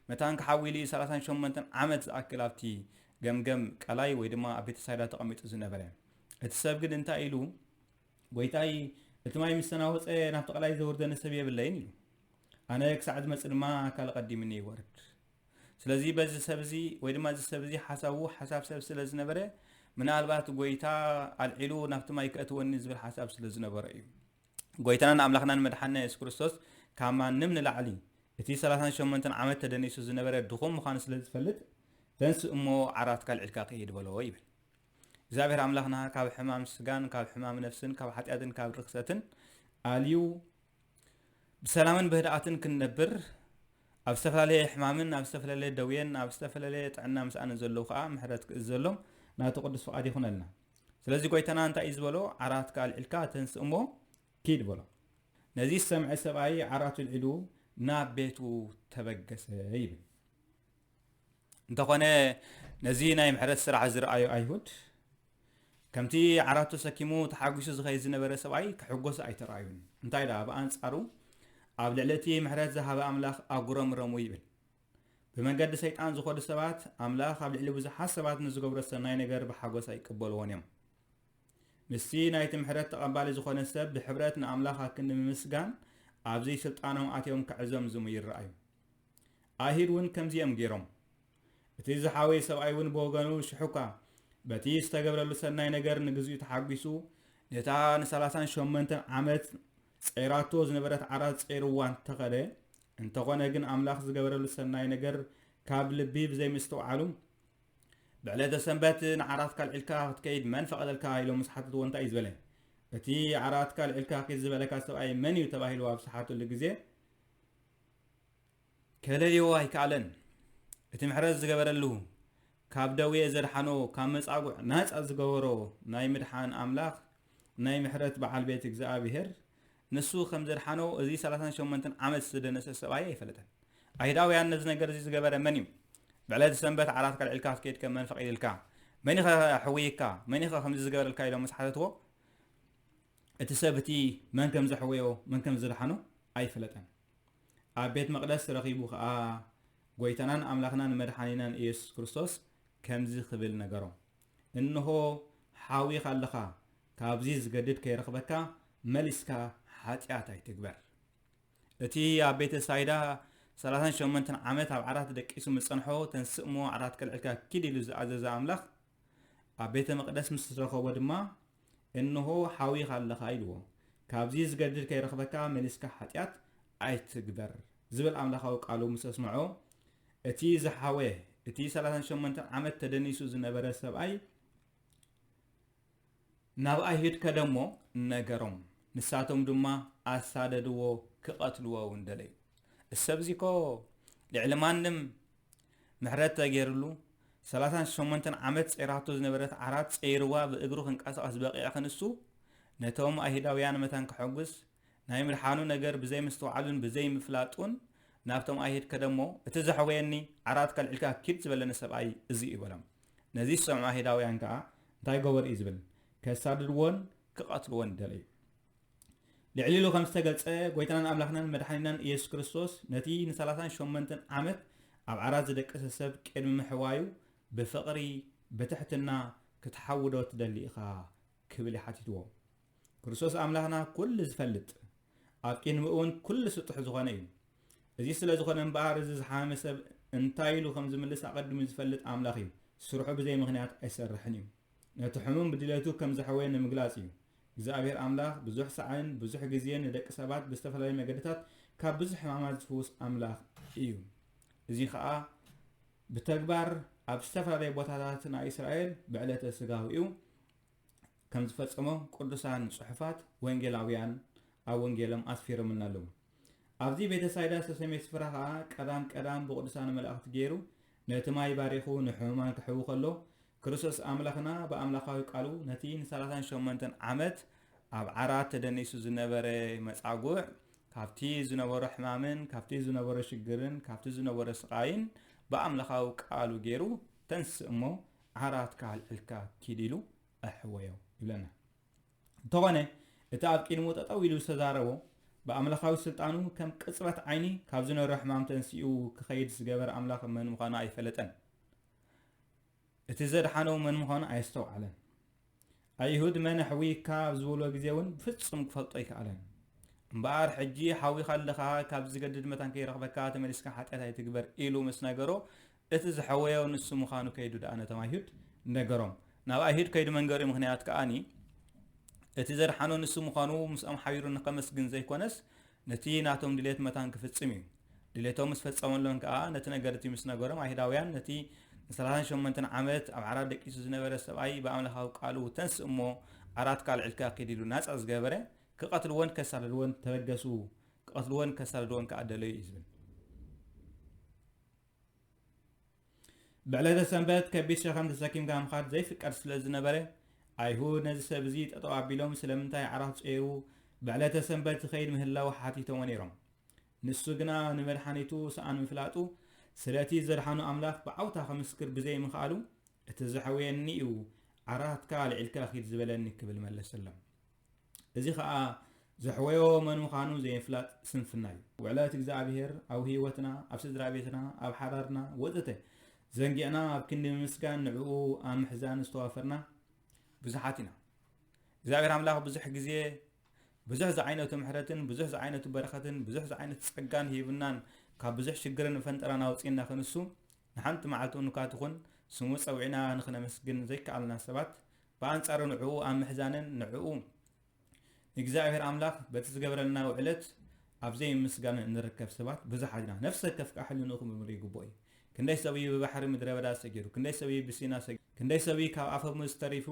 መታን ክሓዊ ኢሉ ሰላሳን ሸሞንተን ዓመት ዝኣክል ኣብቲ ገምገም ቀላይ ወይ ድማ ኣብ ቤተሳይዳ ተቐሚጡ ዝነበረ። እቲ ሰብ ግን እንታይ ኢሉ? ጎይታይ እቲ ማይ ምስ ተናወጸ ናብቲ ቀላይ ዘውርደኒ ሰብ የብለይን ኢሉ። ኣነ ክሳዕ ዝመጽእ ድማ ካልእ ቀዲምኒ ይወርድ። ስለዚ በዚ ሰብ እዚ ወይ ድማ እዚ ሰብ እዚ ሓሳቡ ሓሳብ ሰብ ስለ ዝነበረ ምናልባት ጎይታ ኣልዒሉ ናብቲ ማይ ከእትወኒ ዝብል ሓሳብ ስለ ዝነበሮ እዩ። ጎይታናን ኣምላኽናን መድሓንና የሱስ ክርስቶስ ካብ ማንም ንላዕሊ እቲ ሰላሳን ሸሞንተን ዓመት ተደኒሱ ዝነበረ ድኹም ምዃኑ ስለ ዝፈልጥ ተንስ እሞ ዓራት ካልዒልካ ክሂድ በሎ ይብል። እግዚኣብሔር ኣምላኽና ካብ ሕማም ስጋን ካብ ሕማም ነፍስን ካብ ሓጢኣትን ካብ ርክሰትን ኣልዩ ብሰላምን ብህድኣትን ክንነብር ኣብ ዝተፈላለየ ሕማምን ኣብ ዝተፈላለየ ደውየን ኣብ ዝተፈላለየ ጥዕና ምስኣንን ዘለዉ ከዓ ምሕረት ክእዘሎም ናቱ ቅዱስ ፍቓድ ይኹነልና። ስለዚ ጎይታና እንታይ እዩ ዝበሎ? ዓራት ካልዒልካ ተንስ እሞ ኪድ በሎ። ነዚ ዝሰምዐ ሰብኣይ ዓራቱ ኣልዒሉ ናብ ቤቱ ተበገሰ ይብል። እንተኾነ ነዚ ናይ ምሕረት ስራሕ ዝረኣዩ ኣይሁድ ከምቲ ዓራቱ ተሰኪሙ ተሓጒሱ ዝኸይድ ዝነበረ ሰብኣይ ክሕጎስ ኣይተረኣዩን። እንታይ ደኣ ብኣንጻሩ ኣብ ልዕሊ እቲ ምሕረት ዝሃበ ኣምላኽ ኣጉረምረሙ ይብል። ብመንገዲ ሰይጣን ዝኾዱ ሰባት ኣምላኽ ኣብ ልዕሊ ብዙሓት ሰባት ንዝገብሮ ሰናይ ነገር ብሓጎስ ኣይቅበልዎን እዮም። ምስቲ ናይቲ ምሕረት ተቐባሊ ዝኾነ ሰብ ብሕብረት ንኣምላኽ ኣክንዲ ምምስጋን ኣብዚ ስልጣኖም ኣትዮም ክዕዘምዝሙ ይረኣዩ። ኣይሁድ እውን ከምዚኦም ገይሮም። እቲ ዝሓወየ ሰብኣይ እውን ብወገኑ ሽሑኳ በቲ ዝተገብረሉ ሰናይ ነገር ንግዚኡ ተሓጒሱ ነታ ንሰላሳን ሸሞንተን ዓመት ጸይራቶ ዝነበረት ዓራት ጸይርዋ እንተኸደ እንተኾነ ግን ኣምላኽ ዝገበረሉ ሰናይ ነገር ካብ ልቢ ብዘይምስትውዓሉ ብዕለተ ሰንበት ንዓራት ካልዒልካ ክትከይድ መን ፈቐደልካ ኢሎም ምስ ሓተትዎ እንታይ እዩ ዝበለ? እቲ ዓራት ካልዒልካ ኪድ ዝበለካ ሰብኣይ መን እዩ ተባሂሉ ኣብ ዝሓተሉ ግዜ ከለልዮ ኣይከኣለን። እቲ ምሕረት ዝገበረሉ ካብ ደዌ ዘድሓኖ ካብ መጻጉዕ ናጻ ዝገበሮ ናይ ምድሓን ኣምላኽ ናይ ምሕረት በዓል ቤት እግዚኣብሔር ንሱ ከም ዘድሓኖ እዚ ሰላሳን ሸሞንተን ዓመት ዝደነሰ ሰብኣይ ኣይፈለጠን። ኣይሁዳውያን ነዚ ነገር እዚ ዝገበረ መን እዩ? ብዕለቲ ሰንበት ዓራት ካልዒልካ ክትከይድ ከ መን ፈቒድልካ? መን ኢኸ ሕውይካ? መን ኢኸ ከምዚ ዝገበረልካ ኢሎም ምስ ሓተትዎ እቲ ሰብ እቲ መን ከም ዘሕወዮ መን ከም ዝደሓኖ ኣይፈለጠን። ኣብ ቤት መቕደስ ረኺቡ ኸኣ ጎይታናን ኣምላኽናን መድሓኒናን ኢየሱስ ክርስቶስ ከምዚ ክብል ነገሮ፣ እንሆ ሓዊኻ ኣለኻ፣ ካብዚ ዝገድድ ከይረኽበካ መሊስካ ሓጢኣት ኣይትግበር። እቲ ኣብ ቤተ ሳይዳ ሰላሳን ሸሞንተን ዓመት ኣብ ዓራት ደቂሱ ምጸንሖ፣ ተንስእ እሞ ዓራት ከልዕልካ ኪድ ኢሉ ዝኣዘዘ ኣምላኽ፣ ኣብ ቤተ መቕደስ ምስ ረኸቦ ድማ፣ እንሆ ሓዊኻ ኣለኻ ኢልዎ። ካብዚ ዝገድድ ከይረኽበካ መሊስካ ሓጢኣት ኣይትግበር ዝብል ኣምላኻዊ ቃሉ ምስ ኣስምዖ፣ እቲ ዝሓወ፣ እቲ ሰላሳን ሸሞንተን ዓመት ተደኒሱ ዝነበረ ሰብኣይ ናብ ኣይሁድ ከደሞ ነገሮም። ንሳቶም ድማ ኣሳደድዎ፣ ክቐትልዎ እውን ደለዩ። እሰብዚኮ ልዕሊ ማንም ምሕረት ተገይርሉ፣ ሰላሳን ሸሞንተን ዓመት ጸይራቶ ዝነበረት ዓራት ጸይርዋ ብእግሩ ክንቀሳቐስ በቂዐ ክንሱ፣ ነቶም ኣይሁዳውያን መታን ከሐጉስ፣ ናይ ምድሓኑ ነገር ብዘይ ምስትውዓሉን ብዘይ ምፍላጡን ናብቶም ኣይሁድ ከደሞ፣ እቲ ዘሕወየኒ ዓራት ከልዕልካ ኪድ ዝበለኒ ሰብኣይ እዚ እዩ በሎም። ነዚ ዝሰምዑ ኣይሁዳውያን ከኣ እንታይ ገበሩ እዩ ዝብል፣ ከሳድድዎን ክቐትልዎን ደለዩ። ልዕሊ ኢሉ ከም ዝተገልጸ፣ ጎይታናን ኣምላኽናን መድሓኒናን ኢየሱስ ክርስቶስ ነቲ ንሰላሳን ሸሞንተን ዓመት ኣብ ዓራት ዝደቀሰ ሰብ ቅድሚ ምሕዋዩ ብፍቕሪ ብትሕትና ክትሓውዶ ትደሊ ኢኻ ክብል ይሓቲትዎ። ክርስቶስ ኣምላኽና ኩሉ ዝፈልጥ፣ ኣብ ቅድሚኡ እውን ኩሉ ስጡሕ ዝኾነ እዩ። እዚ ስለ ዝኾነ እምበኣር፣ እዚ ዝሓመመ ሰብ እንታይ ኢሉ ከም ዝምልስ ኣቐዲሙ ዝፈልጥ ኣምላኽ እዩ። ስርሑ ብዘይ ምኽንያት ኣይሰርሕን እዩ። ነቲ ሕሙም ብድሌቱ ከም ዘሕወየ ንምግላጽ እዩ። እግዚኣብሔር ኣምላኽ ብዙሕ ሰዓን ብዙሕ ግዜን ንደቂ ሰባት ብዝተፈላለዩ መገድታት ካብ ብዙሕ ሕማማት ዝፍውስ ኣምላኽ እዩ። እዚ ኸኣ ብተግባር ኣብ ዝተፈላለየ ቦታታት ናይ እስራኤል ብዕለተ ስጋዊኡ ከም ዝፈጸሞ ቅዱሳን ጽሑፋት ወንጌላውያን ኣብ ወንጌሎም ኣስፊሮምና ኣለዉ። ኣብዚ ቤተ ሳይዳ ዝተሰምየ ስፍራ ኸኣ ቀዳም ቀዳም ብቕዱሳን መላእኽቲ ገይሩ ነቲ ማይ ባሪኹ ንሕሙማን ክሕዊ ከሎ፣ ክርስቶስ ኣምላኽና ብኣምላኻዊ ቃሉ ነቲ ንሰላሳን ሸሞንተን ዓመት ኣብ ዓራት ተደኒሱ ዝነበረ መጻጉዕ ካብቲ ዝነበሮ ሕማምን ካብቲ ዝነበሮ ሽግርን ካብቲ ዝነበሮ ስቓይን ብኣምላኻዊ ቃሉ ገይሩ፣ "ተንስእ እሞ ዓራትካ ኣልዕልካ ኪድ" ኢሉ ኣሕወዮ ይብለና። እንተኾነ፣ እቲ ኣብ ቅድሚኡ ጠጠው ኢሉ ዝተዛረቦ፣ ብኣምላኻዊ ስልጣኑ ከም ቅጽበት ዓይኒ ካብ ዝነበሮ ሕማም ተንሲኡ ክኸይድ ዝገበረ ኣምላኽ መን ምዃኑ ኣይፈለጠን። እቲ ዘድሓኖ መን ምዃኑ ኣየስተውዓለን። ኣይሁድ መን ኣሕዊካ ኣብ ዝበልዎ ግዜ እውን ብፍጹም ክፈልጦ ኣይከኣለን። እምበኣር ሕጂ ሓዊኻ ኣለኻ፣ ካብ ዝገድድ መታን ከይረኽበካ ተመሊስካ ሓጢኣት ኣይትግበር ኢሉ ምስ ነገሮ፣ እቲ ዝሐወዮ ንሱ ምዃኑ ከይዱ ደኣ ነቶም ኣይሁድ ነገሮም። ናብ ኣይሁድ ከይዱ መንገሪኡ ምኽንያት ከኣኒ፣ እቲ ዘድሓኖ ንሱ ምዃኑ ምስኦም ሓቢሩ ንኸመስግን ዘይኮነስ፣ ነቲ ናቶም ድሌት መታን ክፍጽም እዩ። ድሌቶም ምስ ፈጸመሎም ከኣ፣ ነቲ ነገር እቲ ምስ ነገሮም፣ ኣይሁዳውያን ነቲ ንሰላሳን ሸሞንተን ዓመት ኣብ ዓራት ደቂሱ ዝነበረ ሰብኣይ ብኣምላኻዊ ቃሉ፣ "ተንስእ እሞ ዓራትካ ኣልዒልካ ኪድ" ኢሉ ናጻ ዝገበረ፣ ክቐትልዎን ከሳድድዎን ተበገሱ። ክቐትልዎን ከሳድድዎን ከኣ ደለዩ እዩ ዝብል። ብዕለተ ሰንበት ከቢድ ሸኸም ተሰኪምካ ምኻድ ዘይፍቀድ ስለ ዝነበረ፣ ኣይሁድ ነዚ ሰብ እዚ ጠጠው ኣቢሎም ስለምንታይ ዓራት ጸይሩ ብዕለተ ሰንበት ይኸይድ ምህላው ሓቲቶሞ ነይሮም። ንሱ ግና ንመድሓኒቱ ሰኣን ምፍላጡ፣ ስለቲ ዘድሓኖ ኣምላኽ ብዓውታ ክምስክር ብዘይ ምኽኣሉ፣ "እቲ ዘሕወየኒ እዩ፣ ዓራትካ ኣልዒልካ ኪድ ዝበለኒ" ክብል መለሰሎም። እዚ ኸኣ ዘሕወዮ መን ምዃኑ ዘይምፍላጥ ስንፍና እዩ። ውዕለት እግዚኣብሔር ኣብ ህይወትና፣ ኣብ ስድራ ቤትና፣ ኣብ ሓዳርና ወዘተ ዘንጊዕና ኣብ ክንዲ ምምስጋን ንዕኡ ኣብ ምሕዛን ዝተዋፈርና ብዙሓት ኢና። እግዚኣብሔር ኣምላኽ ብዙሕ ግዜ ብዙሕ ዝዓይነቱ ምሕረትን ብዙሕ ዝዓይነቱ በረኸትን ብዙሕ ዝዓይነቱ ጸጋን ሂብናን ካብ ብዙሕ ሽግርን ፈንጠራን ኣውጺእና ክንሱ ንሓንቲ መዓልቲ እንኳ ትኹን ስሙ ጸዊዕና ንኽነመስግን ዘይከኣልና ሰባት ብኣንጻሩ ንዕኡ ኣብ ምሕዛንን ንዕኡ ንእግዚኣብሔር ኣምላኽ በቲ ዝገበረልና ውዕለት ኣብ ዘይምስጋን እንርከብ ሰባት ብዙሓት ኢና። ነፍሲ ወከፍ ከኣ ሕልንኡ ክምርምር ይግብኦ እዩ። ክንደይ ሰብ እዩ ብባሕሪ ምድረ በዳ ሰጊሩ? ክንደይ ሰብ እዩ ብሲና ሰጊሩ? ክንደይ ሰብ እዩ ካብ ኣፈሙዝ ተሪፉ?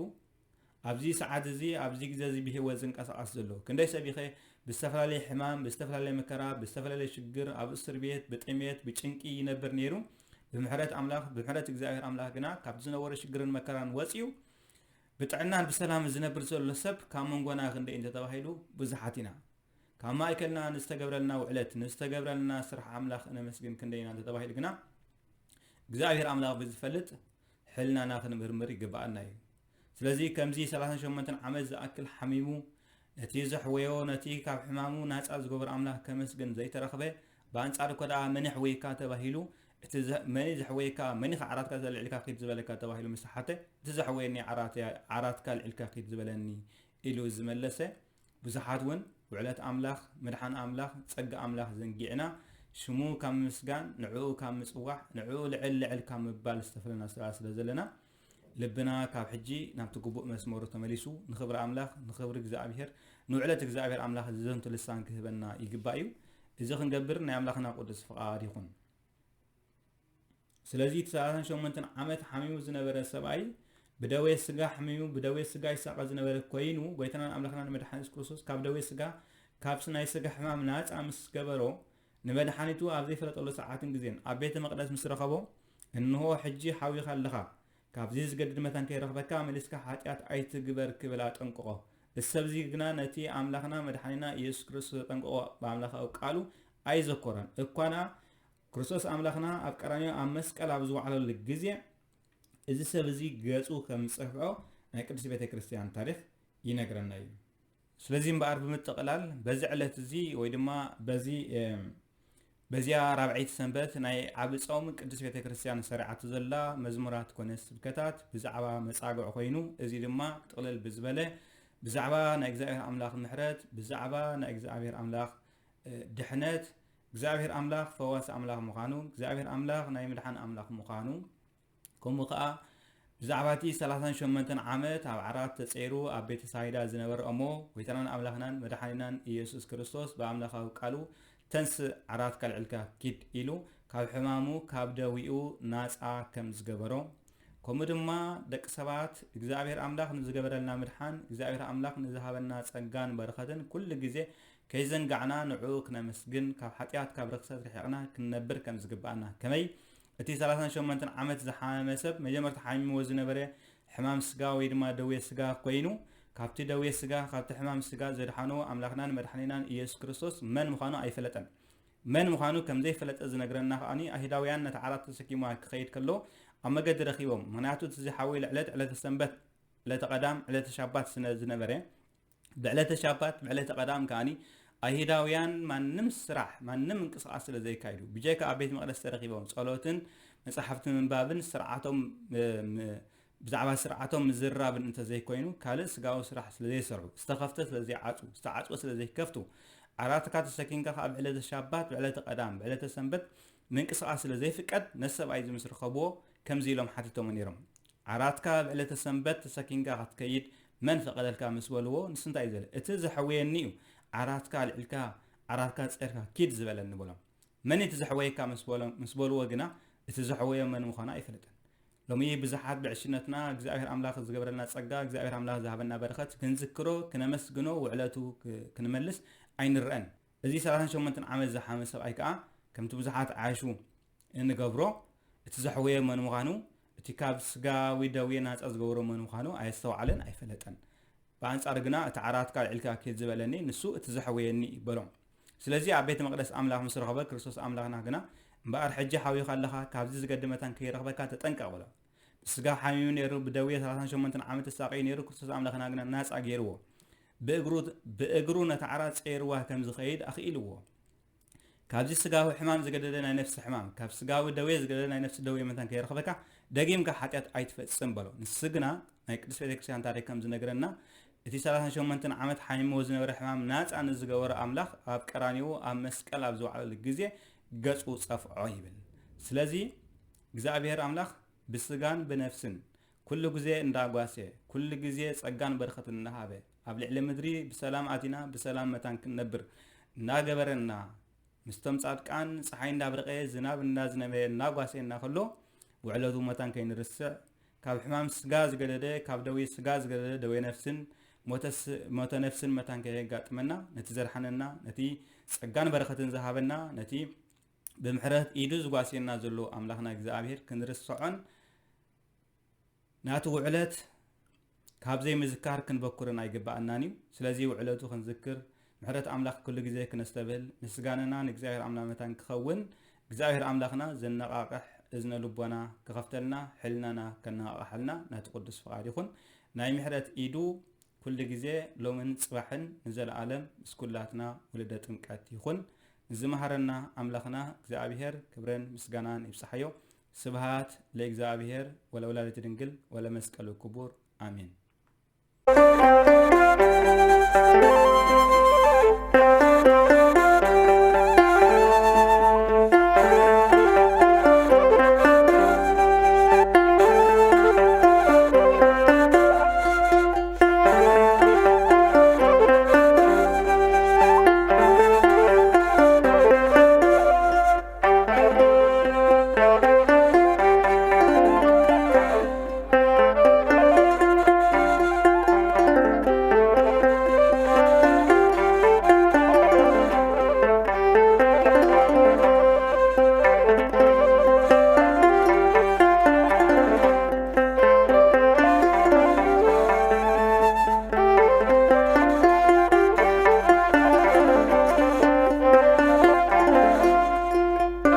ኣብዚ ሰዓት እዚ፣ ኣብዚ ግዜ እዚ ብህይወት ዝንቀሳቐስ ዘሎ? ክንደይ ሰብ እዩ ኸ ብዝተፈላለየ ሕማም፣ ብዝተፈላለየ መከራ፣ ብዝተፈላለየ ሽግር፣ ኣብ እስር ቤት፣ ብጥሜት፣ ብጭንቂ ይነብር ነይሩ? ብምሕረት ኣምላኽ፣ ብምሕረት እግዚኣብሔር ኣምላኽ ግና ካብቲ ዝነበሮ ሽግርን መከራን ወፂኡ ብጥዕናን ብሰላምን ዝነብር ዘሎ ሰብ ካብ መንጎና ክንደይ እንተተባሂሉ ብዙሓት ኢና። ካብ ማእከልና ንዝተገብረልና ውዕለት፣ ንዝተገብረልና ስራሕ ኣምላኽ እነመስግን ክንደይ ኢና እንተተባሂሉ ግና እግዚኣብሔር ኣምላኽ ብዝፈልጥ ሕልናና ክንምርምር ይግብኣና እዩ። ስለዚ ከምዚ ሰላሳን ሸሞንተን ዓመት ዝኣክል ሓሚሙ ነቲ ዘሕወዮ፣ ነቲ ካብ ሕማሙ ናጻ ዝገበሮ ኣምላኽ ከመስግን ዘይተረኽበ፣ ብኣንጻሩ እኮ ደኣ መን የሕውየካ ተባሂሉ እቲ ዘ-፣ መን እዩ ዘሕወየካ፣ መን ኢኻ ዓራትካ ልዕልካ ኪድ ዝበለካ ተባሂሉ ምስ ተሓተ፣ እቲ ዘሕወየኒ ዓራት-፣ ዓራትካ ልዕልካ ኪድ ዝበለኒ ኢሉ ዝመለሰ፣ ብዙሓት እውን ውዕለት ኣምላኽ፣ ምድሓን ኣምላኽ፣ ጸጋ ኣምላኽ ዘንጊዕና፣ ሽሙ ካብ ምምስጋን፣ ንዕኡ ካብ ምጽዋዕ፣ ንዕኡ ልዕል ልዕል ካብ ምባል ዝተፈለና ሰባት ስለ ዘለና፣ ልብና ካብ ሕጂ ናብቲ ግቡእ መስመሩ ተመሊሱ፣ ንኽብሪ ኣምላኽ፣ ንኽብሪ እግዚኣብሔር፣ ንውዕለት እግዚኣብሔር ኣምላኽ ዝዘንቱ ልሳን ክህበና ይግባእ እዩ። እዚ ክንገብር ናይ ኣምላኽና ቅዱስ ፍቓድ ይኹን። ስለዚ እቲ ሰላሳን ሸሞንተን ዓመት ሓሚሙ ዝነበረ ሰብኣይ ብደዌ ስጋ ሓሚሙ ብደዌ ስጋ ይሳቐ ዝነበረ ኮይኑ፣ ጎይታናን ኣምላኽናን መድሓኒ የሱስ ክርስቶስ ካብ ደዌ ስጋ፣ ካብ ናይ ስጋ ሕማም ናጻ ምስ ገበሮ፣ ንመድሓኒቱ ኣብ ዘይፈለጠሉ ሰዓትን ግዜን ኣብ ቤተ መቕደስ ምስ ረኸቦ፣ እንሆ ሕጂ ሓዊኻ ኣለኻ፣ ካብዚ ዝገድድ መታን ከይረኽበካ መሊስካ ሓጢኣት ኣይትግበር ክብል ኣጠንቅቖ። እዚ ሰብዚ ግና ነቲ ኣምላኽና መድሓኒና ኢየሱስ ክርስቶስ ዘጠንቅቖ ብኣምላኻዊ ቃሉ ኣይዘኮሮን። እኳ ደኣ ክርስቶስ ኣምላኽና ኣብ ቀራንዮ ኣብ መስቀል ኣብ ዝወዓለሉ ግዜ፣ እዚ ሰብ እዚ ገጹ ከም ዝጸፍዖ ናይ ቅድስት ቤተ ክርስቲያን ታሪኽ ይነግረና እዩ። ስለዚ እምበኣር ብምጥቕላል በዚ ዕለት እዚ ወይ ድማ በዚ፣ እም፣ በዚኣ ራብዐይቲ ሰንበት ናይ ዓቢ ጾም ቅድስት ቤተ ክርስቲያን ሰሪዓቶ ዘላ መዝሙራት ኮነ ስብከታት ብዛዕባ መጻግዕ ኮይኑ፣ እዚ ድማ ጥቕልል ብዝበለ ብዛዕባ ናይ እግዚኣብሔር ኣምላኽ ምሕረት፣ ብዛዕባ ናይ እግዚኣብሔር ኣምላኽ፣ እ፣ ድሕነት፣ እግዚኣብሔር ኣምላኽ ፈዋሲ ኣምላኽ ምዃኑ፣ እግዚኣብሔር ኣምላኽ ናይ ምድሓን ኣምላኽ ምዃኑ፣ ከምኡ ከኣ ብዛዕባ እቲ ሰላሳን ሸሞንተን ዓመት ኣብ ዓራት ተጸይሩ ኣብ ቤተ ሳይዳ ዝነበረ እሞ፣ ጎይታናን ኣምላኽናን መድሓኒናን ኢየሱስ ክርስቶስ ብኣምላኻዊ ቃሉ፣ "ተንስእ፣ ዓራትካ ኣልዒልካ ኪድ" ኢሉ ካብ ሕማሙ፣ ካብ ደዊኡ ናጻ ከም ዝገበሮ፣ ከምኡ ድማ ደቂ ሰባት እግዚኣብሔር ኣምላኽ ንዝገበረልና ምድሓን፣ እግዚኣብሔር ኣምላኽ ንዝሃበና ጸጋን በረኸትን ኩሉ ግዜ ከይዘንጋዕና ንዕኡ ክነመስግን፣ ካብ ሓጢኣት ካብ ርኽሰት ርሒቕና ክንነብር ከም ዝግብኣና። ከመይ? እቲ ሰላሳን ሸሞንተን ዓመት ዝሓመመ ሰብ መጀመርታ ሓሚምዎ ዝነበረ ሕማም ስጋ ወይ ድማ ደዌ ስጋ ኮይኑ፣ ካብቲ ደዌ ስጋ፣ ካብቲ ሕማም ስጋ ዘድሓኖ ኣምላኽናን መድሓኒናን ኢየሱስ ክርስቶስ መን ምዃኑ ኣይፈለጠን። መን ምዃኑ ከም ዘይፈለጠ ዝነግረና ከኣኒ፣ ኣይሁዳውያን ነቲ ዓራት ተሰኪምዋ ክኸይድ ከሎ ኣብ መገዲ ረኺቦም። ምኽንያቱ እቲ ዝሓወየ ዕለት ዕለተ ሰንበት፣ ዕለተ ቀዳም፣ ዕለተ ሻባት ስለ ዝነበረ፣ ብዕለተ ሻባት፣ ብዕለተ ቀዳም ከኣኒ ኣይሁዳውያን ማንም ስራሕ፣ ማንም ምንቅስቓስ ስለ ዘይካይዱ፣ ብጀካ ኣብ ቤት መቕደስ ተረኺቦም ጸሎትን መጻሕፍቲ ምንባብን ስርዓቶም፣ ም-፣ ም-፣ ብዛዕባ ስርዓቶም ምዝርራብን እንተዘይኮይኑ፣ ካልእ ስጋዊ ስራሕ ስለ ዘይሰርሑ፣ ዝተኸፍተ ስለ ዘይዓጹ፣ ዝተዓጽወ ስለ ዘይከፍቱ፣ ዓራትካ ተሰኪምካ ከኣ ብዕለተ ሻባት፣ ብዕለተ ቀዳም፣ ብዕለተ ሰንበት ምንቅስቓስ ስለ ዘይፍቀድ፣ ነቲ ሰብኣይ እዚ ምስ ረኸብዎ፣ ከምዚ ኢሎም ሓቲቶሞ ነይሮም። "ዓራትካ ኣብ ዕለተ ሰንበት ተሰኪምካ ክትከይድ መን ፈቐደልካ?" ምስ በልዎ፣ ንሱ እንታይ ዝበለ? "እቲ ዘሕወየኒ እዩ፣ ዓራትካ ኣልዒልካ፣ ዓራትካ ጸርካ ኪድ ዝበለኒ" በሎም። "መን እቲ ዘሕወየካ?" ምስ በሎ-፣ ምስ በልዎ ግና፣ እቲ ዘሕወዮ መን ምዃኑ ኣይፈለጠን። ሎሚ ብዙሓት ብዕሽነትና እግዚኣብሔር ኣምላኽ ዝገበረልና ጸጋ፣ እግዚኣብሔር ኣምላኽ ዝሃበና በረኸት ክንዝክሮ፣ ክነመስግኖ፣ ውዕለቱ ክ-፣ ክንመልስ ኣይንረአን። እዚ ሰላሳን ሸሞንተን ዓመት ዝሓመ ሰብኣይ ከኣ፣ ከምቲ ብዙሓት ዓያሹ እንገብሮ፣ እቲ ዘሕወየ መን ምዃኑ፣ እቲ ካብ ስጋዊ ደዌ ናጻ ዝገብሮ መን ምዃኑ ኣየስተውዓለን ኣይፈለጠን። ብኣንጻሩ ግና፣ "እቲ ዓራትካ ኣልዒልካ ኪድ ዝበለኒ ንሱ እቲ ዘሕወየኒ" በሎም። ስለዚ ኣብ ቤተ መቕደስ ኣምላኽ ምስ ረኸበ፣ ክርስቶስ ኣምላኽና ግና፣ "እምበኣር ሕጂ ሓዊኻ ኣለኻ፣ ካብዚ ዝገድድ መታን ከይረኽበካ ተጠንቀቕ" በሎ። ብስጋ ሓሚሙ ነይሩ፣ ብደዌ ሰላሳን ሸሞንተን ዓመት ተሳቒዩ ነይሩ፣ ክርስቶስ ኣምላኽና ግና ናጻ ገይርዎ። ብእግሩ፣ ብእግሩ ነታ ዓራት ጸይርዋ ከም ዝኸይድ ኣኽኢልዎ። ካብዚ ስጋዊ ሕማም ዝገደደ ናይ ነፍሲ ሕማም፣ ካብ ስጋዊ ደዌ ዝገደደ ናይ ነፍሲ ደዌ መታን ከይረኽበካ፣ ደጊምካ ሓጢኣት ኣይትፈጽም በሎ። ንሱ ግና ናይ ቅድስት ቤተክርስትያን ታሪኽ ከም ዝነግረና፣ እቲ ሰላሳን ሸሞንተን ዓመት ሓሚምዎ ዝነበረ ሕማም ናጻ ንዝገበሮ ኣምላኽ ኣብ ቀራንዮ ኣብ መስቀል ኣብ ዝወዓለሉ ግዜ ገጹ ጸፍዖ ይብል። ስለዚ እግዚኣብሔር ኣምላኽ ብስጋን ብነፍስን ኩሉ ግዜ እንዳጓሰየ፣ ኩሉ ግዜ ጸጋን በረኸትን እናሃበ፣ ኣብ ልዕሊ ምድሪ ብሰላም ኣቲና ብሰላም መታን ክንነብር እናገበረና፣ ምስቶም ጻድቃን ጸሓይ እንዳብረቐ፣ ዝናብ እንዳዝነበ፣ እናጓሰየና ከሎ፣ ውዕለቱ መታን ከይንርስዕ፣ ካብ ሕማም ስጋ ዝገደደ፣ ካብ ደዌ ስጋ ዝገደደ፣ ደዌ ነፍስን ሞተ ስ-፣ ሞተ ነፍስን መታን ከየጋጥመና፣ ነቲ ዘድሓነና፣ ነቲ ጸጋን በረኸትን ዝሃበና፣ ነቲ ብምሕረት ኢዱ ዝጓስየና ዘሎ ኣምላኽና እግዚኣብሔር ክንርስዖን ናቲ ውዕለት ካብ ዘይምዝካር ክንበኩርን ኣይግብኣናን እዩ። ስለዚ ውዕለቱ ክንዝክር፣ ምሕረት ኣምላኽ ኩሉ ግዜ ክነስተብህል፣ ምስጋናና ንእግዚኣብሔር ኣምላኽ መታን ክኸውን፣ እግዚኣብሔር ኣምላኽና ዘነቓቕሕ እዝነ ልቦና ክኸፍተልና፣ ሕልናና ከነቓቕሐልና ናቲ ቅዱስ ፍቓድ ይኹን። ናይ ምሕረት ኢዱ ኩሉ ግዜ ሎምን ጽባሕን ንዘለኣለም ምስ ኩላትና ውሉደ ጥምቀት ይኹን። ዝመሃረና ኣምላኽና እግዚኣብሔር ክብረን ምስጋናን ይብጽሓዮ። ስብሃት ለእግዚኣብሔር ወለወላዲቱ ድንግል ወለመስቀሉ ክቡር ኣሜን።